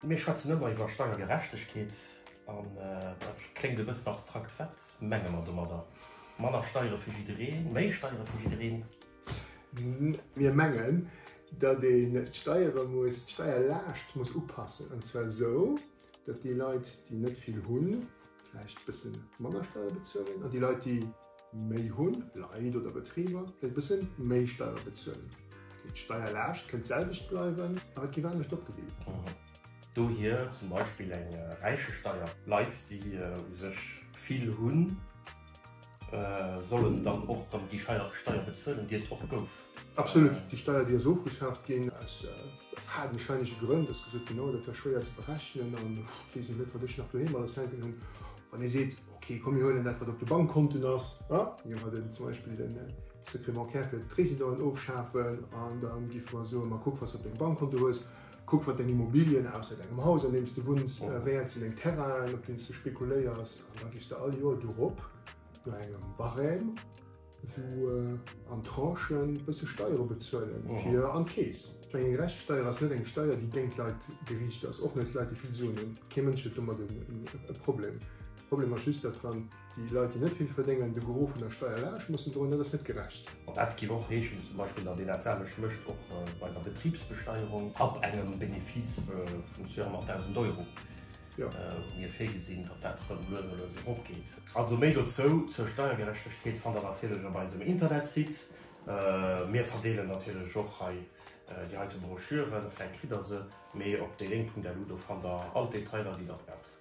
Mir schwätzen ëmmer iwwer Steiergerechtegkeet an dat kléngt e bëssen abstrakt. Wat menge mer domadder? Manner Steiere fir jiddereen? Méi Steiere fir jiddereen? Mir mengen, datt een d'Steiere muss, d'Steierlaascht muss upassen, an zwar esou, datt déi Leit, déi net vill hunn, vläicht e bësse manner Steiere bezuelen an déi Leit, déi méi hunn, Leit oder Betriber, vläicht e bësse méi Steiere bezuelen. D'Steierlaascht kënnt d'selwecht bleiwen, awer et géif anescht opgedeelt ginn. Dohier zum Beispill eng Räichesteier. Leit, déi u sech vill hunn, sollen dann och erëm déi Steier bezuelen, déi et och gouf. Absolut. Déi Steier, déi ass ofgeschaaft ginn aus fadenscheinege Grënn. Et ass gesot ginn, oh, dat wär schwéier ze berechnen an ech weess net, wat ech nach doheem alles hänken hunn. Wann ee seet, ok, komm mir huelen dat, wat op de Bankkonten ass, mir mer den zum Beispill den Secret bancaire fir d'Residenten ofschafen an da géife mer soen, ma kuck, wat s de op dengem Bankkonto hues, kuck, wat deng Immobilien ausser dengem Haus, an deem s de wunns, wäert sinn, deng Terrainen, op deenen s de spekuléiers an da giffs de all Joer dorop no engem Barème, Esou an Tranchen bësse Steiere bezuelen fir an d'Keess. Ech mengen, eng gerecht Steier ass net eng Steier, déi géint d'Leit geriicht ass, och net d'Leit, déi vill Suen hunn. Kee Mënsch huet domat e Problem. De Problem ass just, datt wann déi Leit, déi net vill verdéngen, de Gros vun der Steierlaascht mussen droen, dat ass net gerecht. An dat géif och heeschen zum Beispill, datt een dat selwecht mécht och bei der Betribsbesteierung ab engem Benefice vun 200.000 Euro. Hu mir virgesinn, datt dat erëm lues a lues eropgeet. Also méi dozou zur Steiergerechtegkeet fannt der natierlech op eisem Internetsite. Mir verdeelen natierlech och hei déi heite Broschüren, vläit kritt der se, mee op déilink.lu do fannt der all d'Detailer déi der braucht.